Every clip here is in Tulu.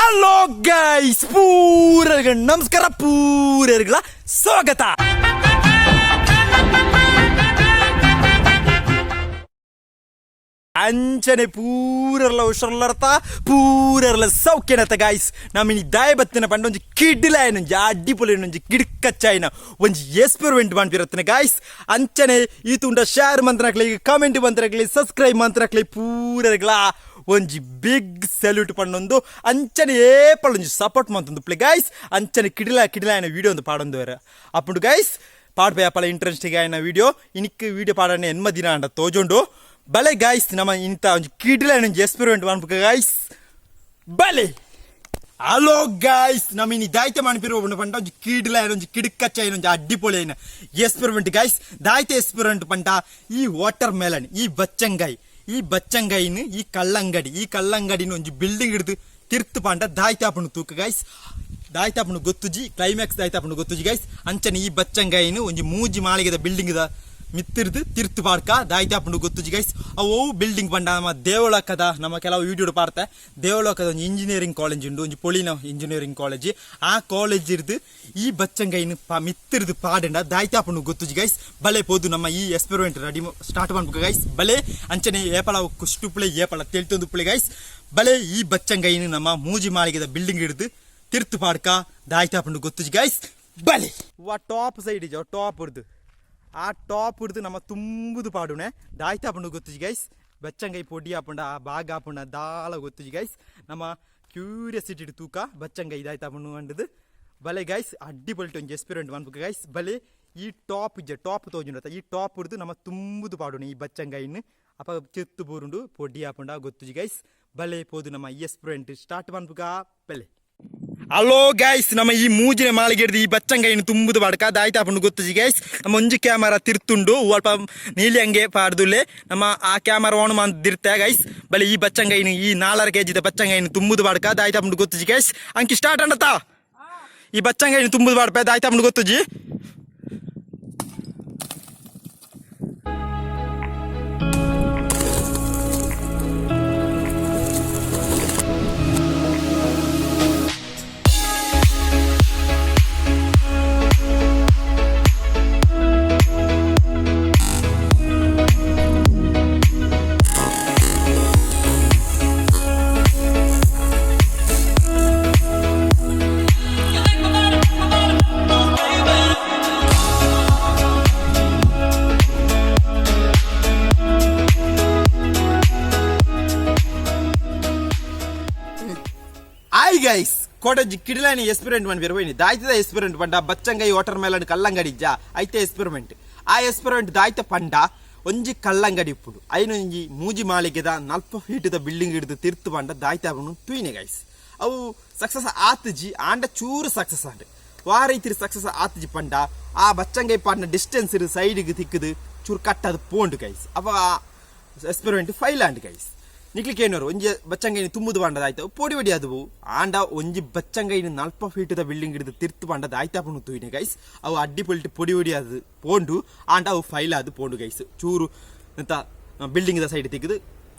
ಹಲೋ ಗೈಸ್, ಪೂರರಿಗೆ ನಮಸ್ಕಾರ, ಪೂರರಿಗಳ ಸ್ವಾಗತ. ಅಂಚನೆ ಪೂರರ್ಲ ಹುಷಾರ್ಲರ್ತ, ಪೂರರ್ಲ ಸೌಖ್ಯನತ. ಗಾಯ್ಸ್, ನಮ್ಮ ಇನಿ ದಾಯ ಬತ್ತಿನ ಪಂಡ ಒಂಜಿ ಕಿಡ್ಲಾಯನ, ಒಂಜಿ ಅಡ್ಡಿಪೊಲಿನ, ಒಂಜಿ ಕಿಡ್ಕಚ್ಚಾಯಿನ ಒಂಜಿ ಎಕ್ಸ್ಪೆರಿಮೆಂಟ್ ಮಾಡ್ಪಿರತ್ತನೆ ಗಾಯ್ಸ್. ಅಂಚನೆ ಈ ತುಂಡ ಶೇರ್ ಮಂತ್ರಕ್ಲಿ, ಕಮೆಂಟ್ ಮಂತ್ರಕ್ಲಿ, ಸಬ್ಸ್ಕ್ರೈಬ್ ಮಂತ್ರಕ್ಲಿ ಪೂರರ್ಗಳ ಒಂಜಿ ಬಿಗ್ ಸಲ್ಯೂಟ್ ಪಣ್ಣೊಂದು. ಅಂಚನೆ ಏಪಲ್ ಒಂಜಿ ಸಪೋರ್ಟ್ ಮಂತೊಂದು ಪ್ಲೇ ಗಾಯ್ಸ್. ಅಂಚನೆ ಕಿಡಿಲ ಕಿಡಿಲಾಯನ ವಿಡಿಯೋ ಒಂದು ಪಾಡೊಂದು ಅಪ್ಪುಂಡು ಗೈಸ್. ಪಾಡ್ಪೆ ಅಪ್ಪಲ ಇಂಟ್ರೆಸ್ಟಿಂಗ್ ಆಯಿನ ವಿಡಿಯೋ. ಇನಿಕ್ ವಿಡಿಯೋ ಪಾಡನೆ ಎನ್ಮ ದಿನ ಅಂಡ ತೋಜೊಂಡು. ಬಲೆ ಗಾಯ್ಸ್, ನಮ್ಮ ಇಂತ ಒಂಜಿ ಕಿಡಿಲಾಯನ ಒಂಜಿ ಎಕ್ಸ್ಪೆರಿಮೆಂಟ್ ಮನ್ಪುಕ ಗಾಯ್ಸ್, ಬಲೆ. ಹಲೋ ಗಾಯ್ಸ್, ನಮ್ಮ ಇನಿ ದಾಯ್ತೆ ಮನ್ಪಿರುವ ಪಂಡ ಒಂಜಿ ಕಿಡಿಲಾಯನ, ಒಂಜಿ ಕಿಡಿಕಚ್ಚಾಯಿನ, ಒಂಜಿ ಅಡ್ಡಿಪೊಳಿನ ಎಕ್ಸ್ಪೆರಿಮೆಂಟ್ ಗಾಯ್ಸ್. ದಾಯ್ತೆ ಎಕ್ಸ್ಪೆರಿಮೆಂಟ್ ಪಂಡ ಈ ವಾಟರ್ ಮೆಲನ್, ಈ ಬಚ್ಚಂಗಾಯಿ, ಈ ಬಚ್ಚಂಗಾಯಿನ ಈ ಕಲ್ಲಂಗಡಿ, ಈ ಕಲ್ಲಂಗಡಿನ ಒಂಜಿ ಬಿಲ್ಡಿಂಗ್ ಹಿಡಿದು ತಿರ್ತು ಪಂಡ ದಾಯ್ತಾಪುಂಡು ತೂಕ ಗಾಯ್ಸ್. ದಾಯ್ತಾಪುಂಡು ಗೊತ್ತುಜಿ, ಕ್ಲೈಮ್ಯಾಕ್ಸ್ ದಾಯ್ತಾಪುಂಡು ಗೊತ್ತುಜಿ ಗಾಯ್ಸ್. ಅಂಚನೆ ಈ ಬಚ್ಚಂಗಾಯಿನ ಒಂಜಿ ಮೂಜಿ ಮಾಳಿಗೆದ ಬಿಲ್ಡಿಂಗ್ ದ ಮಿತ್ತಿರ್ದು ತಿರ್ತು ಪಾಡ್ಕ, ದಾಯ್ತಾಪುಂಡು ಗೊತ್ತುಜಿ ಗೈಸ್. ಅವು ಬಿಲ್ಡಿಂಗ್ ಪಂಡ ನಮ್ಮ ದೇವಲೋಕದ, ನಮ್ಮ ಕೆಲವು ವಿಡಿಯೋ ಪಾಡ್ತೆ, ದೇವಲೋಕದ ಒಂಜಿ ಇಂಜಿನಿಯರಿಂಗ್ ಕಾಲೇಜ್ ಉಂಡು, ಒಂಜಿ ಪೊಳಿನ ಇಂಜಿನಿಯರಿಂಗ್ ಕಾಲೇಜ್. ಆ ಕಾಲೇಜ್ ಇರ್ದು ಈ ಬಚ್ಚಂಗೈನ್ ಮಿತ್ತಿರ್ದು ಪಾಡಂಡ ದಾಯ್ತಾಪುಂಡು ಗೊತ್ತುಜಿ ಗೈಸ್. ಬಲೆ ಪೋದು ನಮ್ಮ ಈ ಎಕ್ಸ್ಪೆರಿಮೆಂಟ್ ರೆಡಿ ಸ್ಟಾರ್ಟ್ ಮಾಡ್ಬೇಕು ಗೈಸ್. ಬಲೆ, ಅಂಚನೆ ಏಪಲ ಕುಷ್ಟುಪ್ಳೆ ಏಪಲ ತೆಳ್ತೊಂದು ಪುಳೆ ಗೈಸ್. ಬಲೆ, ಈ ಬಚ್ಚಂಗೈನ್ ನಮ್ಮ ಮೂಜಿ ಮಾಳಿಗೆದ ಬಿಲ್ಡಿಂಗ್ ಹಿಡಿದು ತಿರ್ತು ಪಾಡ್ಕ, ದಾಯ್ತಾಪುಂಡು ಗೊತ್ತುಜಿ ಗೈಸ್. ಬಲೆ, ವಾ ಟಾಪ್ ಸೈಡ್ ಇಜ ಟಾಪ್ ಹಿಡ್ದು, ಆ ಟಾಪ್ ಹಿಡ್ದು ನಮ್ಮ ತುಂಬುದು ಪಾಡುನೆ, ದಾಯ್ತಾಪುಂಡು ಗೊತ್ತುಜಿ ಗೈಸ್. ಬಚ್ಚಂಗೈ ಪೊಡಿ ಆಪುಂಡ, ಆ ಬಾಗ ಆಪುಂಡ, ದಾಲ ಗೊತ್ತುಜಿ ಗೈಸ್. ನಮ್ಮ ಕ್ಯೂರಿಯಾಸಿಟಿ ತೂಕ ಬಚ್ಚಂಗೈ ದಾಯ್ತಾಪುಂಡು ಅಂಡದು. ಬಲೆ ಗೈಸ್, ಅಡ್ಡಿ ಪೊಲಿಟ್ ಒಂಜಿ ಎಕ್ಸ್ಪೆರಿಮೆಂಟ್ ಮನ್ಪುಕ ಗೈಸ್. ಬಲೆ, ಈ ಟಾಪ್ ಇಜ್ಜ ಟಾಪ್ ತೋಜುಂಡತ, ಈ ಟಾಪ್ ಹಿಡ್ದು ನಮ್ಮ ತುಂಬುದು ಪಾಡುನೆ ಈ ಬಚ್ಚಂಗೈನ್. ಅಪ ಚಿತ್ತು ಬೂರುಂಡು, ಪೊಡಿ ಆಪುಂಡ ಗೊತ್ತುಜಿ ಗೈಸ್. ಬಲೆ ಪೋದು ನಮ್ಮ ಈ ಎಕ್ಸ್ಪೆರಿಮೆಂಟ್ ಸ್ಟಾರ್ಟ್ ಮನ್ಪುಕ, ಬಲೆ. ಹಲೋ ಗೈಸ್, ನಮ್ಮ ಈ ಮೂಜಿನ ಮಾಳಿಗೆ ಹಿಡ್ದು ಈ ಬಚ್ಚಂಗೈನ್ ತುಂಬುದು ಬಾಡ್ಕ, ದಾಯ್ತಾಪುಂಡು ಗೊತ್ತುಜಿ ಗೈಸ್. ನಮ್ಮ ಒಂಜಿ ಕ್ಯಾಮರಾ ತಿರ್ತುಂಡು, ಅಲ್ಪ ನೀಲಿ ಹಂಗೆ ಪಾಡ್ದುಲ್ಲೆ. ನಮ್ಮ ಆ ಕ್ಯಾಮರಾ ಆನ್ ಮಂದಿರ್ತೆ ಗೈಸ್. ಬಲೆ, ಈ ಬಚ್ಚಂಗೈನ್, ಈ 4.5 ಕೆಜಿದ ಬಚ್ಚಂಗೈನ್ ತುಂಬುದು ಬಾಡ್ಕ, ದಾಯ್ತಾಪುಂಡು ಗೊತ್ತುಜಿ ಗೈಸ್. ಅಂಕಿ ಸ್ಟಾರ್ಟ್ ಅಂಡತಾ? ಈ ಬಚ್ಚಂಗೈನ್ ತುಂಬುದು ಬಾಡ್ಪೆ, ದಾಯ್ತಾಪುಂಡು ಗೊತ್ತುಜಿ. ಆಯ್ ಗೈಸ್, ಕೋಟಜಿ ಕಿಡಿಲಾನಿ ಎಕ್ಸ್ಪೆರಿಮೆಂಟ್ ಮನ್ಪಿರ ಹೋಯ್ನಿ. ದಾಯ್ತದ ಎಕ್ಸ್ಪೆರಿಮೆಂಟ್ ಪಂಡ ಬಚ್ಚಂಗೈ ವಾಟರ್ ಮೆಲನ್ ಕಲ್ಲಂಗಡಿ ಇಜ್ಜ, ಐತೆ ಎಕ್ಸ್ಪೆರಿಮೆಂಟ್. ಆ ಎಕ್ಸ್ಪೆರಿಮೆಂಟ್ ದಾಯ್ತ ಪಂಡ ಒಂಜಿ ಕಲ್ಲಂಗಡಿ ಇಪ್ಪುಡು, ಐನೊಂಜಿ ಮೂಜಿ ಮಾಳಿಗೆದ 40 ಫೀಟ್ದ ಬಿಲ್ಡಿಂಗ್ ಹಿಡಿದು ತಿರ್ತು ಪಂಡ ದಾಯ್ತ ಅವನು ತುಯ್ನೆ ಗೈಸ್. ಅವು ಸಕ್ಸಸ್ ಆತಜಿ, ಆಂಡ ಚೂರು ಸಕ್ಸಸ್ ಆಂಡ್. ವಾರ ಇತ್ತಿರು ಸಕ್ಸಸ್ ಆತಜಿ ಪಂಡ ಆ ಬಚ್ಚಂಗೈ ಪಾಡಿನ ಡಿಸ್ಟೆನ್ಸ್ ಸೈಡ್ಗೆ ತಿಕ್ಕದು ಚೂರು ಕಟ್ಟದು ಪೋಂಡು ಗೈಸ್. ಅವ ಎಕ್ಸ್ಪೆರಿಮೆಂಟ್ ಫೈಲ್ ಆಂಡ್ ಗೈಸ್. ನಿಕ್ಲಿಕ್ಕೆ ಏನೋರು ಒಂಜಿ ಬಚ್ಚಂಗೈನ ತುಂಬುದು ಬಾಂಡದ ಆಯ್ತು, ಪೊಡಿ ಹೊಡಿ ಅದು. ಆಂಡ ಒಂಜಿ ಬಚ್ಚಂಗೈನ 40 ಫೀಟ್ದ ಬಿಲ್ಡಿಂಗ್ ಹಿಡಿದು ತಿರ್ತು ಬಾಂಡದ ಆಯ್ತಾಪುಂಡು ತೂಯಿನೆ ಗೈಸ್. ಅವು ಅಡ್ಡಿ ಪೊಲ್ಟಿ ಪೊಡಿ ಹೊಡಿ ಅದು ಪೋಂಡು, ಆಂಡ ಅವು ಫೈಲ್ ಅದು ಪೋಂಡು ಗೈಸ್. ಚೂರು ಎಂತ ಬಿಲ್ಡಿಂಗ್ the side ತೆಗೆದು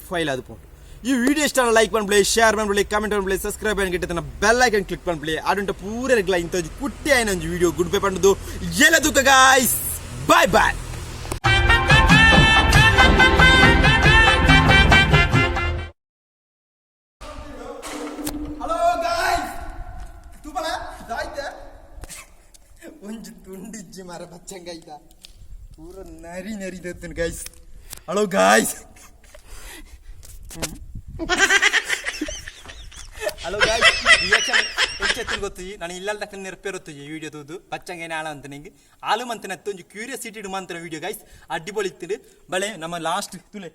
ಫೈಲ್ ಅದು ಪೋಂಡು. ಈ ವಿಡಿಯೋ ಇಷ್ಟ ಲೈಕ್ ಮಾಡ್ಬಿಡಿ, ಶೇರ್ ಮಾಡ್ಬಿಡಿ, ಕಮೆಂಟ್ ಮಾಡ್ಬಿಡಿ, ಸಬ್ಸ್ಕ್ರೈಬ್ ಗಿಟ್ಟತನ ಬೆಲ್ ಐಕನ್ ಕ್ಲಿಕ್ ಮಾಡ್ಬಿಡಿ. ಆಡುಂಟ ಪೂರ ಇಂಥ ಕುಟ್ಟಿ ಆಯ್ನ ಒಂಜಿ ವಿಡಿಯೋ. ಗುಡ್ ಬೈ ಪಂಡದು ಎಲ್ಲ ದುಃಖ guys. Bye bye. Hello guys, ತೂಪಲ ದಾಯ್ತೆ ಒಂಜಿ ತುಂಡಿಜ್ಜಿ ಮರ ಬಚ್ಚಂಗಾಯ್ತ, ಪೂರ ನರಿ ನರಿ ದತ್ತನ್ guys. Hello guys, hello guys, reaction ಎಂಚೆತ್ತನ್ ಗೊತ್ತುಜಿ. ನಾನು ಇಲ್ಲಲ್ ತಕ್ಕ ನೆರಪೇರೊತ್ತುಜಿ. ವಿಡಿಯೋ ತೂದು ಬಚ್ಚಂಗೇನೆ ಆಳ ಅಂತ ನಿಂಗೆ ಆಲು ಮಂತನ ಒಂಜಿ ಕ್ಯೂರಿಯಾಸಿಟಿ ಮಂತನ ವಿಡಿಯೋ ಗೈಸ್. ಅಡ್ಡಿಪೊಳಿ ಇತ್ತಿಡು. ಬಳೆ, ನಮ್ಮ ಲಾಸ್ಟ್ ತುಲೆ.